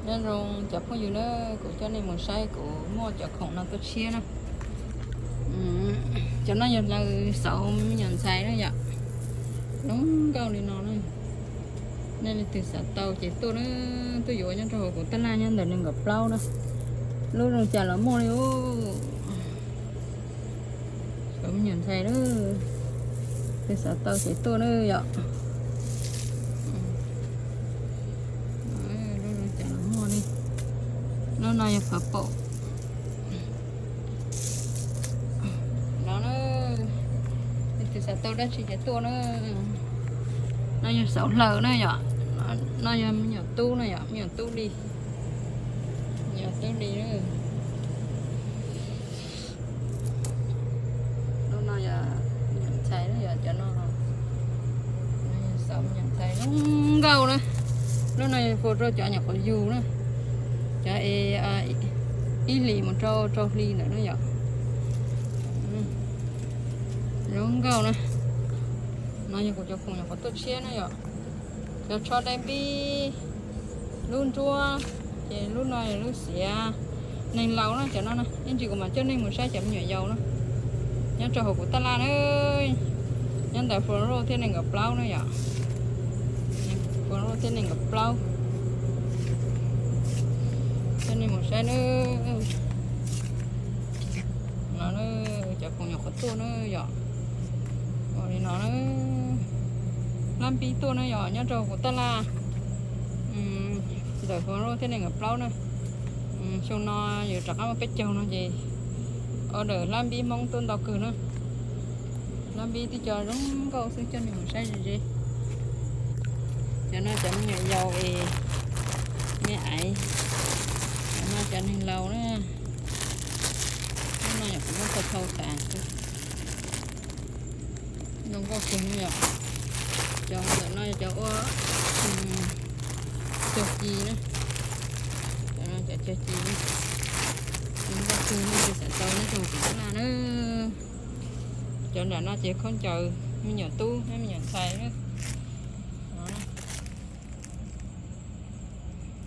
Nyob zoo cov phooj ywg na, kuv coj nej mus saib kuv muaj cov khoom no tuaj tshiab na. Cov no yog hlaws xauv me nyuam ntxhais na yom. Zoo nkauj li no na. Nej leej twg xav tau ces tuaj na, tuaj yuav nyob rau hauv kuv taj laj nyob ntawm nees nkaum plaub na. Lub zoo cas los muaj li. Xauv me nyuam ntxhais na, leej twg xav tau ces tuaj na yom. Lub zoo cas los muaj li. Lub no yog purple no na. Leej twg xav tau dab tsi ces tuaj na. No yog xauv hlaws na yom. No yog me nyuam tub na yom, me nyuam tub li. Me nyuam tub li na. Lub no yog me nyuam ntxhais na yom, cov no xauv me nyuam ntxhais zoo nkauj na. Lub no yog fu rau cov nyuam qhuav yug na, cov es ib hlis mus rau rau hli ntawd na yom. Zoo nkauj na. No yog kuv cov khoom nyuam qhuav tuaj tshiab na yom. Cov tsho dai npib, lub nruab, ces lub no yog lub xiav. Neeg laus na cov no na, ib ntsis kuv mam coj nej mus saib cov me nyuam yaus na. Nyob rau hauv kuv taj laj na, nyob ntawm Florence thiab nees nkaum plaub na yom. Florence thiab nees nkaum plaub. Coj nej mus saib na. No cov khoom nyuam qhuav tuaj na yom. Ua li no na, hlab npib tuaj na yom, nyob rau kuv taj laj ntawm Florence thiab nees nkaum plaub na. Xyoo no yuav rov qab muaj peb caug no ces order hlab npib Hmoob tuaj ntau kawg na. Hlab npib tib co zoo nkauj xwb, coj nej mus saib ze ze. Cov no cov me nyuam yaus es me aiv, cov no cov neeg laus na. Lub no yog kuv muab tau thau tas xwb. Zoo nkauj kawg no yom. Cov ntawm no yog cov ua cog ci na. Cov no cov cog ci na. Zoo nkauj kawg, nej leej twg xav tau nyob rau kuv taj laj na. Cov nram no ces khaub ncaws me nyuam tub thiab me nyuam ntxhais na.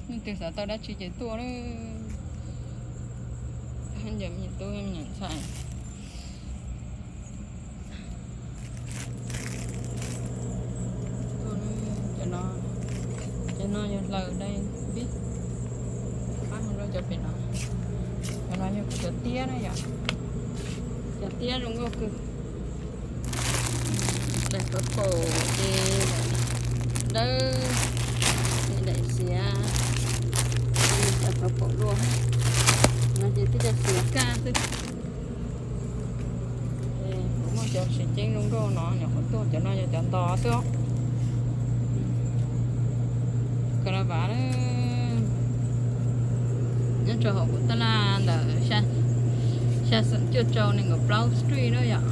Nej leej twg xav tau dab tsi ces tuaj na. Khaub ncaws me nyuam tub me nyuam ntxhais. Cov no yog hlaws dai npib. Pab mus rau cov pem no. Cov no yog kuv cov tiab na yom. Cov tiab zoo nkauj kawg. Daim purple ces daim dawb, daim xiav, daim purple dua. No ces tib co xiav kaj xwb. Kuv muaj cov tseem ceeb zoo nkauj no nyuam qhuav tuaj, cov no yog cov ntos xwb. Ka la vas na, nyob rau hauv kuv taj laj ntawm xya xoom cuaj rau nees nkaum plaub street na yom.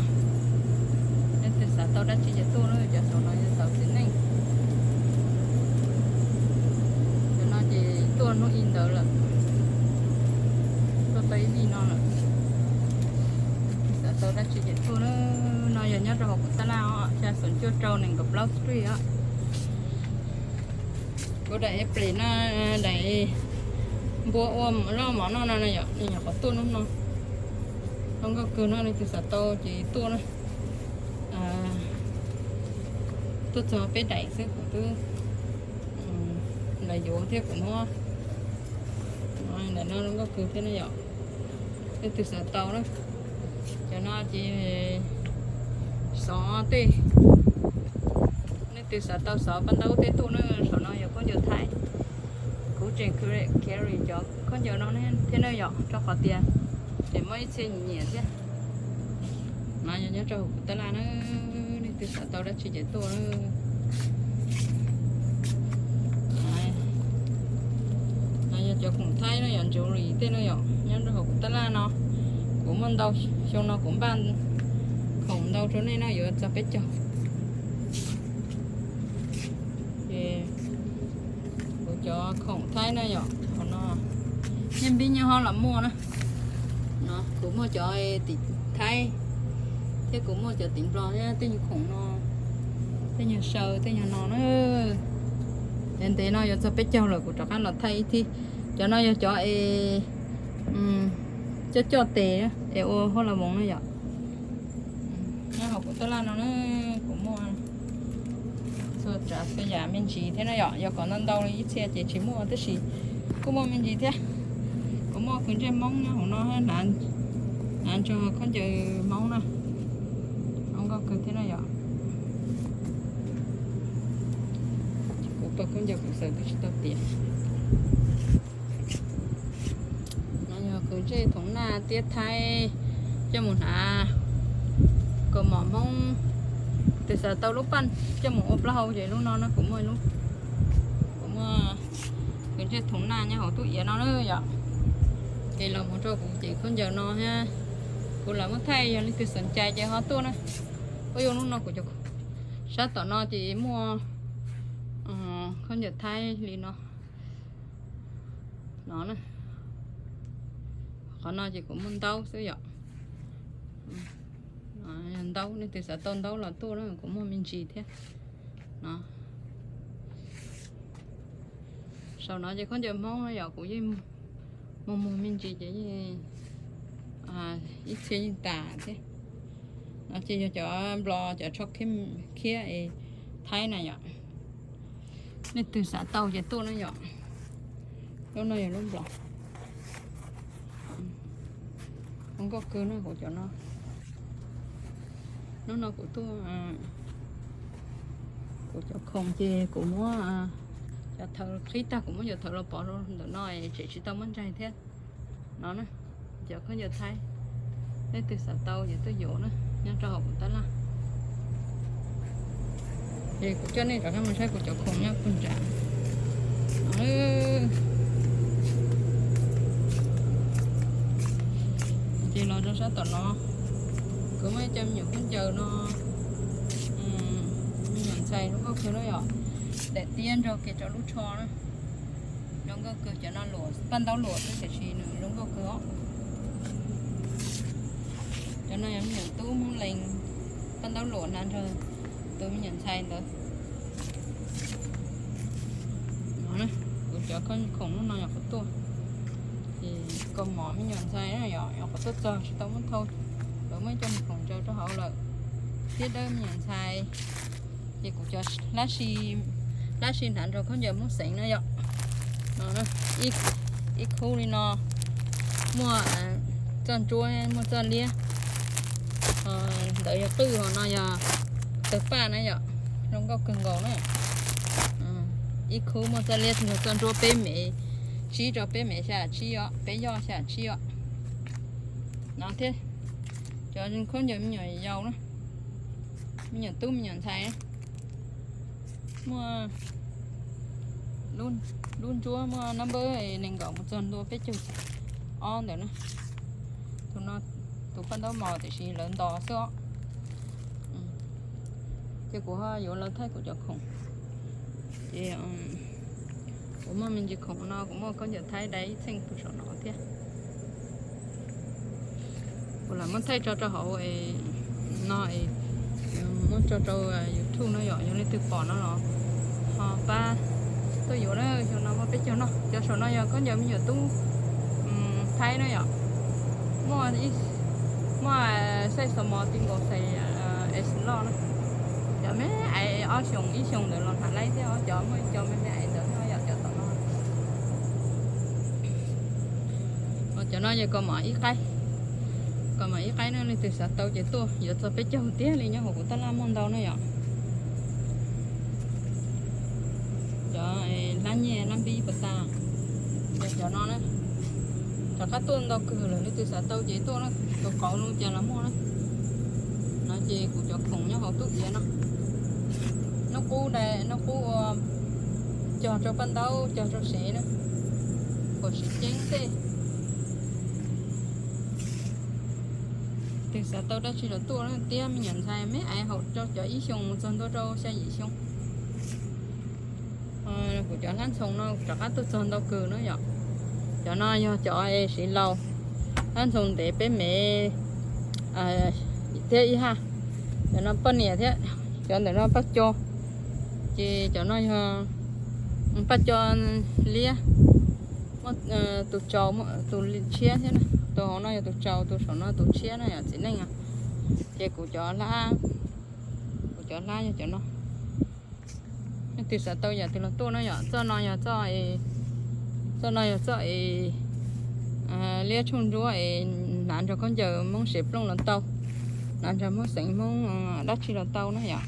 Leej twg xav tau dab tsi ces tuaj na, cov saum no yog xauv txiv neej. Cov no ces tuaj hnub ib ntawd lawm, tuaj tau ib hlis no lawm. Xav tau dab tsi ces tuaj na. No yog nyob rau hauv kuv taj laj os, xya xoom cuaj rau nees nkaum plaub street os. Kuv daim apron no, daim npua ua loj mov noj no yom, nyuam qhuav tuaj hnub no. Zoo nkauj kawg no, leej twg xav tau ces tuaj na. Tuaj txog peb daim xwb kuv twb los yuav thiab kuv muab. Daim no zoo nkauj kawg thiab na yom. Leej twg xav tau na. Cov no ces xov tej. Leej twg xav tau xov paj ntaub tej tuaj na, saum no yog khaub ncaws Thaib. Kuv tseem carry cov khaub ncaws no thiab na yom, rau qhov tias tseem muaj ib txhia nyiam thiab. No yog nyob rau hauv kuv taj laj na, leej twg xav tau dab tsi ces tuaj na. No yog cov khoom Thaib no yom, jewelry tej no yom, nyob rau hauv kuv taj laj no. Kuv muaj ntau, xyoo no kuv npaj khoom ntau rau nej no yuav txog peb caug. Ces kuv cov khoom Thaib na yom, hauv no nyiaj npib nyiaj hob los muaj na. No kuv muaj cov tim Thaib thiab kuv muaj cov tim Nplog thiab, tej nyuag khoom no, tej nyuag saw tej nyuag no na. Ntev ntev no yuav txog peb caug lawm kuv rov qab los thaij ib thib. Cov no yog cov es coj coj tes es ua hauj lwm voos na yom. Nyob hauv kuv taj laj no na, kuv muaj txhua tsav txhua yam me ntsis thiab na yom. Yog kom ntau ntau li ib txhia ces tsis muaj tab sis kuj muaj me ntsis thiab. Kuv muaj khwv ntsej Hmoob nyob hauv no, hnav nrog khaub ncaws Hmoob na, zoo nkauj kawg thiab na yom. Kuv pom khaub ncaws kuv xaws twb tsis tau tiav. No yog khwv ntsej thoov naj tiab thaib coj mus hnav kaus mom Hmoob, tus xav tau lub paj coj mus ua plaub hau ces lub no na kuv muaj, kuv muaj khwv ntsej thoov naj nyob hauv tub iav no na yom. Ces los mus rau kuv cev khaub ncaws no thiab, kuv lam muab thaij, yog leej twg xom cai ces ho tuaj na. Ua yuav lub no kuv cov, sab tom no ces muaj khaub ncaws thaib li no. No, qhov no ces kuv muaj ntaub xwb yom. Ntaub, leej twg xav tau ntaub los tuaj na, kuv muaj me ntsis thiab. No, saum no ces khaub ncaws Hmoob no yom, kuv yeej muag muag me ntsis ces yeej ib txhia yeej tas thiab. No ces yog cov nplos cov tsho khiab es thaib na yom. Leej twg xav tau ces tuaj na yom. Lub no yog lub nplos. Zoo nkauj kawg no kuv cov no. Hnub no kuv tuaj, kuv cov khoom ces kuv muab cov thawv qhib tag kuv muab cov thawv los pov rau ntawm no es tseem tsis tau muab ntsaig thiab. No na, cov khaub ncaws thaib, leej twg xav tau ces tuaj yuav na, nyob rau hauv kuv tab laj. Ces kuv coj nej rov qab mus saib kuv cov khoom nyob puag nrad. Ces los rau sab tom no, kuv muaj ib co me nyuam khaub ncaws no, me nyuam ntxhais zoo nkauj kawg na yom, daim tiab nrog kiag rau lub tsho na. Zoo nkauj kawg, cov no luam, paj ntaub luam xwb tiam sis nws zoo nkauj kawg os. Cov no yog me nyuam tub Hmoob Lees, paj ntaub luam hnav nrog tus me nyuam ntxhais ntawd. Kuv cov khoom hnub no yog qhov tuaj, ces kaus mom me nyuam ntxhais yog qhov tuaj txog tsis tau muab thau, lawv muab coj mus khoom ntsaws rau hauv lawm, thiab dawb me nyuam ntxhais. Ces kuv cov hlab si, hlab si hnav nrog khaub ncaws Hmoob xeev na yom. Ib khub li no muaj txoj ntsuab, muaj txoj liab, ntawd yog qwj, ho no yog tawg paj na yom, zoo nkauj kawg nkaus na. Ib khub muaj txoj liab nrog txoj ntsuab peb mev, tsib rau peb mev xya tsib os, peb yoj xya tsib os. No thiab, cov khaub ncaws me nyuam yaus na, me nyuam tub me nyuam ntxhais na. Muaj lub ntsuab muaj nab npawb nees nkaum mus txog ntua peb caug ob ntawm na. Tus no tus paj ntaub mos tiam sis lawv ntos xwb os. Ces kuv ho yuav los thaij kuv cov khoom. Ces kuv muaj me ntsis khoom no, kuv muaj khaub ncaws thaib dai ib txheej puag saum no thiab. Kuv lam muab thaij tso rau hauv no, muab tso rau YouTube no yom, yog leej twg pom no los ho pab tuaj yuav na. Xyoo no muaj peb caug no, cov saum no yog khaub ncaws me nyuam tub thaib na yom. Muaj, muaj size small, ti nkaus size S loj na. Cov me aiv ob xyoos ib xyoos ntawd los hnav laib thiab, cov muaj cov me me aiv ntawd yom, cov tom no. Cov no yog kaus mom ib qaib, kaus mom ib qaib na, leej twg xav tau ces tuaj, yuav txog peb caug tiag li, nyob hauv kuv taj laj muaj ntau na yom. Cov hlab nyiaj hlab npib pas tas, cov no na, rov qab tuaj ntau kawg lawm, leej twg xav tau ces tuaj na, tus qauv zoo cas los muaj na. No ces kuv cov khoom nyob hauv tub iav no, nub qub, nub qub ua cog rau paj ntaub, cog rau sev na, kom siv ceeb tej. Twg xav tau dab tsi los tuaj na, tiab me nyuam ntxhais me aiv hauv rau cov ib xyoos mus txog ntua rau xya yim xyoo. Kuv cov hlab ntxhoo no rov qab tuaj txog ntau kawg na yom. Cov no yog cov siv laus, hlab ntxhoo ntev peb mev thiab ib haj. Cov no poj niam thiab, cov ntawm no paj co, ces cov no yog paj co liab. Muaj tus tsaus, tus tshiab thiab na. Tus hauv no yog tus tsaus, tus saum no tus tshiab na yom, txiv neej os. Ces kuv cov hlab, kuv cov hlab yog cov no. Leej twg xav tau yam twg los tuaj na yom. Txoj no yog txoj, txoj no yog txoj es liab tshooj ntsuab es hnav nrog khaub ncaws Hmoob Xeev Plooj los tau, hnav nrog Hmoob xeev Hmoob dab tsi los tau na yom.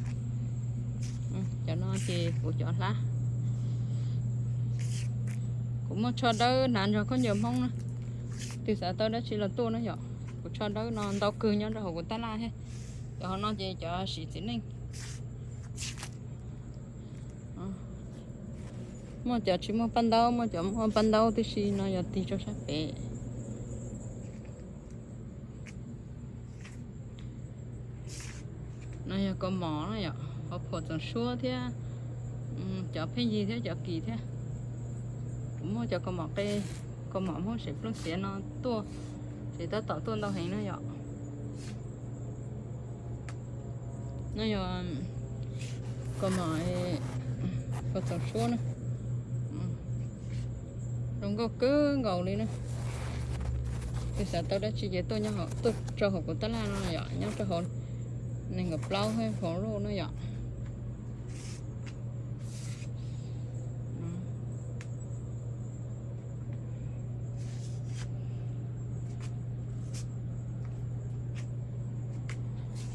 Cov no ces kuv cov hlab. Kuv muaj tsho dawb hnav nrog khaub ncaws Hmoob na. Twg xav tau dab tsi los tuaj na yom. Kuv tsho dawb no ntau kawg nyob rau hauv kuv tab laj thiab. Cov hauv no ces cov siv txiv neej. Muaj cov tsis muaj paj ntaub, muaj cov muaj paj ntaub tib si no yog tig rau sab pem. No yog kaus mom na yom, hauv phuam txoom suab thiab cov pheej yig thiab cov kis thiab. Kuv muaj cov kaus mom qe, kaus mom Hmoob Xeev Plooj xiav no tuaj, ces tab tom tuaj ntau heev na yom. No yog kaus mom, kaus txoom suab na, zoo nkauj kawg nkaus li na. Twg xav tau dab tsi ces tuaj, tuaj rau hauv kuv tab laj no yom, nyob rau hauv nees nkaum plaub hauv loj na yom.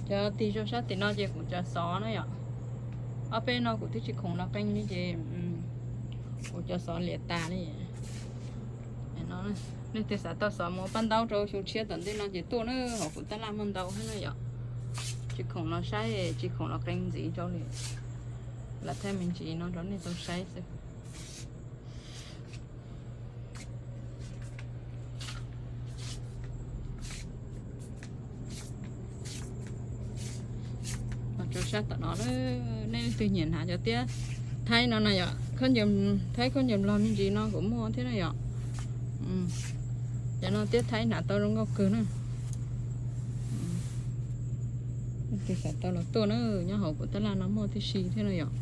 Cov tig rau sab tim no ces kuv cov xov na yom. Ob peb no kuv twb tsis khoom los qee li ces kuv cov xov liam tas li. Nej twg xav tau xov mus paj ntaub rau xyoo tshiab tom ntej no ces tuaj na, hauv kuv tab laj muaj ntau thiab na yom. Tsis khoom los saib, tsis khoom los qee ntxiv rau li, lam thaij me ntsis no rau nej tau saib xwb. Rau sab tom no, nej leej twg nyiam hnav cov tiab Thaib no na yom, khaub ncaws Thaib, khaub ncaws Nplog me ntsis no kuv muaj thiab na yom. Cov no tiab Thaib hnav tau zoo nkauj kawg na. Leej twg xav tau los tuaj na, nyob hauv kuv tab laj no muaj tib si thiab na yom.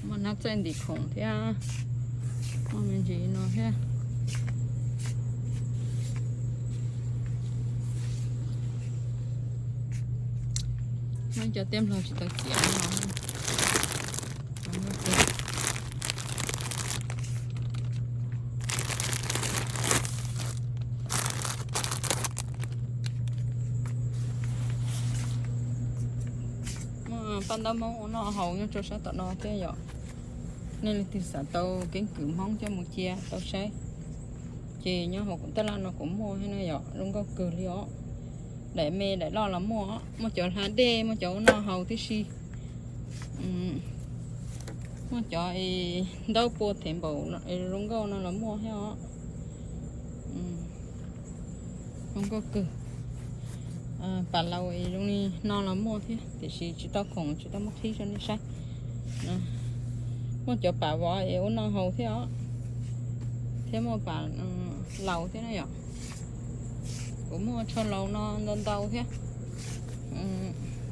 Muaj hnab txaij ntim khoom thiab, muaj me ntsis no thiab. Muaj cov tiab Nplog tsis tau txiav no. Muaj paj ntaub Hmoob ua noj haus nyob rau sab tom no thiab yom. Nej leej twg xav tau keeb kwm Hmoob coj mus cia tau saib, ces nyob hauv kuv tab laj no kuv muaj thiab na yom, zoo nkauj kawg li os. Daim me daim loj los muaj, muaj cov hla dej, muaj cov ua noj haus tib si. Muaj cov ntaub pua thev npaum zoo nkauj no los muaj thiab os. Zoo nkauj kawg. Pam laus zoo li no los muaj thiab, tiam sis tsis tau khoom tsis tau muab qhib rau nej saib. Muaj cov pam vov es ua noj haus thiab os, thiab muaj pam laus thiab na yom. Kuv muaj tsho laus no ntau ntau thiab.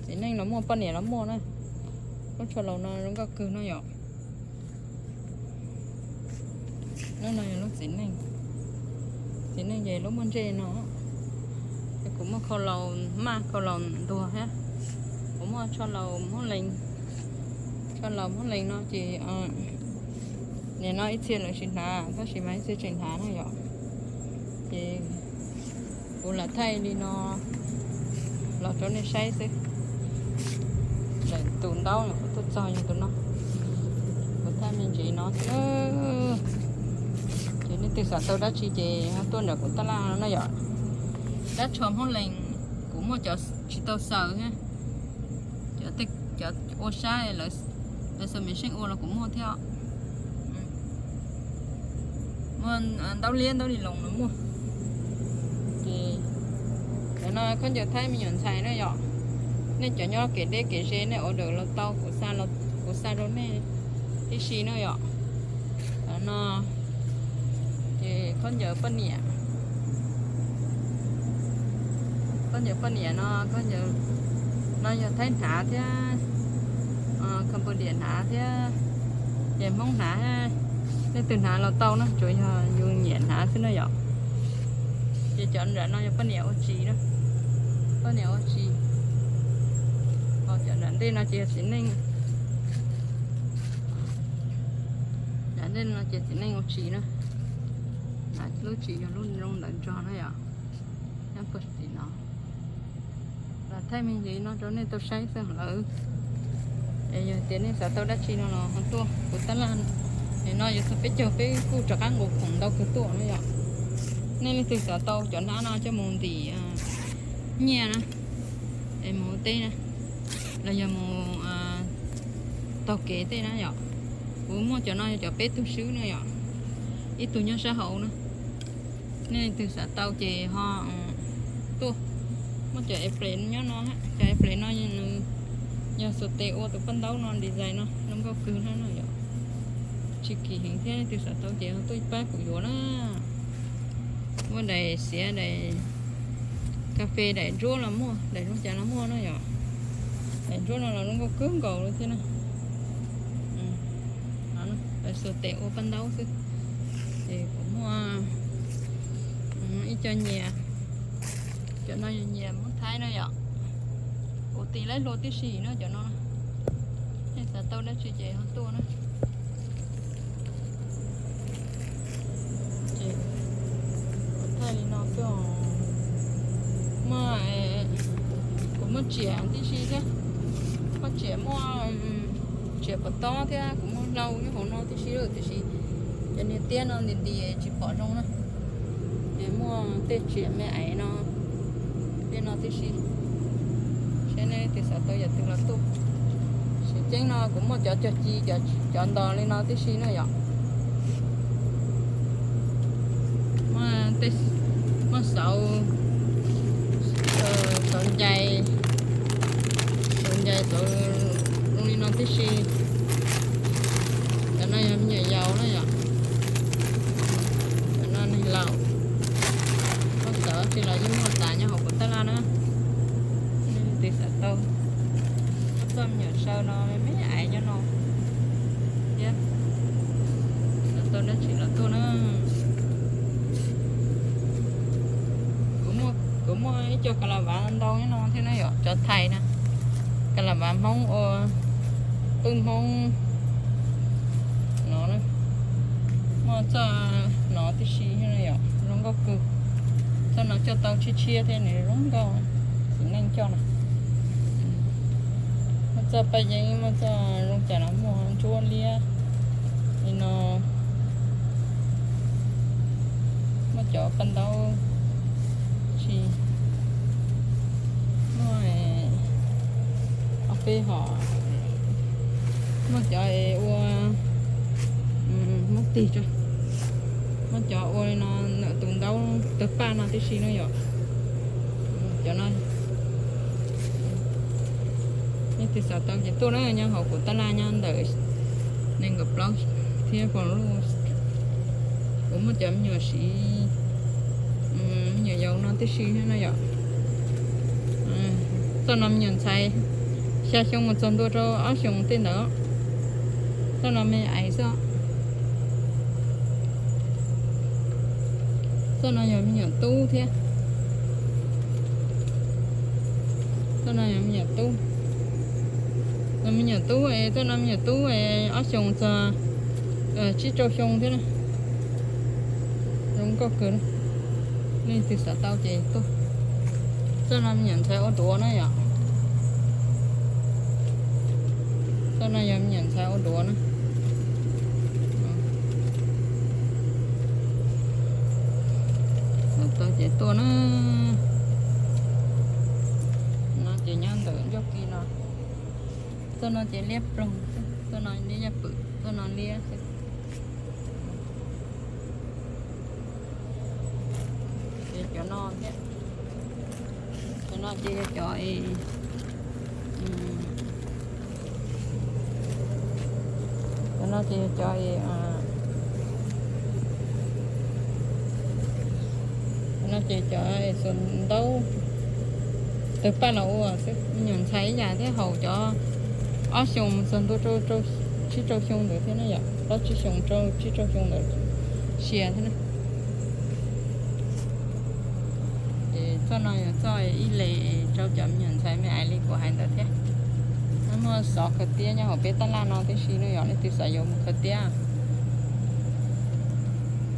Txiv neej los muaj, poj niam los muaj na. Lub tsho laus no zoo nkauj kawg no yom. Lub no yog lub txiv neej. Txiv neej ces lub muaj ntsej no. Ces kuv muaj khau laus maj, khau laus ntuag thiab. Kuv muaj tsho laus Hmoob Lees. Tsho laus Hmoob Lees no ces nim no ib txhia lawv tsis hnav, tab sis mas ib txhia tseem hnav na yom. Ces kuv lam thaij li no los rau nej saib xwb. Lawm tus ntaub kuv tuaj txog yog tus no. Kuv thaij me ntsis no xwb. Ces nej twg xav tau dab tsi ces ho tuaj nram kuv tab laj no na yom. Dab tsho Hmoob Lees kuv muaj cov tsis tau xaws thiab. Cov ua sab lawv xaws me seej ua los kuv muaj thiab. Muaj ntaub liab ntaub li loos los muaj. Ces cov no khaub ncaws Thaib me nyuam ntxhais na yom. Nej cov nyob kev deb kev ze nej order los tau, kuv xa rau nej tib si na yom. Cov no ces khaub ncaws poj niam. Khaub ncaws poj niam no, khaub ncaws no yog Thaib hnav thiab, Cambodia hnav thiab, ces Hmoob hnav thiab. Nej twg hnav los tau na, tsuas yog yus nyiam hnav xwb na yom. Ces cov nram no yog poj niam ua tsis na, poj niam ua tsis. Ho cov nram ntej no ces yog txiv neej, nram ntej no ces txiv neej ua tsis na. Lub tsis yog lub zoo ntawd nrog na yom, nyob puag tim no. Los thaij me ntsis no rau nej tau saib xwb lawm. Es yog tias nej xav tau dab tsi no los ho tuaj kuv tab laj. Nim no yuav txog peb caug peb kuj rov qab nqus khoom ntau kawg tuaj na yom. Nej leej twg xav tau cov nab no coj mus ntim nyiaj na, es mus ua teb na, los yog mus taug kev tej na yom. Kuv muaj cov no yog cov peb tug swb na yom, ib tug nyob sab hauv na. Nej leej twg xav tau ces ho tuaj. Muaj cov apron nyob no, cov apron no yog xuas tes ua tus paj ntaub no design no zoo nkauj kawg na no yom. Tsis kim heev thiab, leej twg xav tau ces ho tuaj pab kuv yuav na. Muaj daim xiav, daim kas fes, daim ntsuab los muaj, daim zoo cas los muaj na yom. Daim ntsuab no los zoo nkauj kawg nkaus li thiab na. Xuas tes ua paj ntaub xwb. Ces kuv muaj ib co nyias, cov no yog nyias Hmoob Thaib na yom. Kuv tis laib hluas tib si na cov no. Nej xav tau dab tsi ces ho tuaj na. Ces kuv thaij li no xwb os. Muaj, kuv muaj tsiam tib si thiab, muaj tsiam, muaj tsiam pom tob thiab kuv muaj hlau nyob hauv no tib si lawm tiam sis cov niag tiab no nti nti tsis pom zoo na. Muaj tej tsiam me aiv no, tej no tib si. Saib nej leej twg xav tau yam twg los tuaj. Sim ceeb no kuv muaj cov cog ci, cov ntos li no tib si na yom. Muaj xauv, xauv ncais, xauv ncais, xauv zoo li no tib si. Cov no yog me nyuam yaus na yom. Cov no neeg laus, koj xav tsis los yeej muaj tas nyob hauv kuv tab laj na. Nej leej twg xav tau, muaj txoj me nyuam saw no me me aiv nyob no thiab. Xav tau dab tsi los tuaj na. Kuv muaj ib co kas las vas ntau nyob no thiab na yom, cov thais na, kas las vas Hmoob ua qwj Hmoob no, muaj txoj no tib si yom, zoo nkauj kawg. Txoj no coj tau tshiab tshiab thiab nws zoo nkauj, txiv neej coj na. Muaj txoj paj yeeb, muaj txoj zoo cas los muaj, ntsuab liab li no. Muaj cov paj ntaub tsis muaj, ob peb hom. Muaj cov ua, muab tig tso, muaj cov ua li no ntawm tus ntaub tawg paj no tib si no yom. Cov no, nej twg xav tau ces tuaj na, nyob hauv kuv tab laj nyob ntawm nees nkaum plaub thiab pos lub. Kuv muaj cov me nyuam siv, me nyuam yaus no tib si thiab no yom. Txoj no me nyuam ntxhais xya xyoo mus txog ntua rau ob xyoos tej ntawd. Txoj no me aiv xwb. Txoj no yog me nyuam tub thiab. Txoj no yog me nyuam tub. Txoj me nyuam tub es, txoj no me nyuam tub es ob xyoos txog tsib rau xyoo thiab na. Zoo nkauj kawg. Nej twg xav tau ces tuaj. Txoj no me nyuam ntxhais ua duav na yom. Txoj no yog me nyuam ntxhais ua duav na. Xav tau ces tuaj na. No ces nyob ntawm ncauj ki no. Txoj no ces liab ploog, txoj no liab yaj pwm, txoj no liab xwb. Ces cov no thiab, cov no ces yog cov, cov no ces yog cov, cov no ces cov xuas ntaub tawg paj los ua xwb, me nyuam ntxhais ib yam thiab, haum cov ob xyoos mus txog ntua rau, rau tsib rau xyoo ntawd thiab na yom, plaub tsib xyoo rau tsib rau xyoo ntawd sia thiab na. Ces txoj no yog txoj ib le rau cov me nyuam ntxhais me ais li kuv hais ntawd thiab. Muaj xov khaws tiab nyob hauv peb tab laj no tib si no yog leej twg xav yuav mus khaws tiab.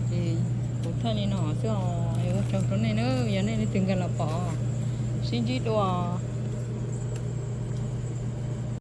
Ces kuv thaij li no xwb os, ua tsaug rau nej na, yog nej leej twg nkag los pom sib ntsib dua.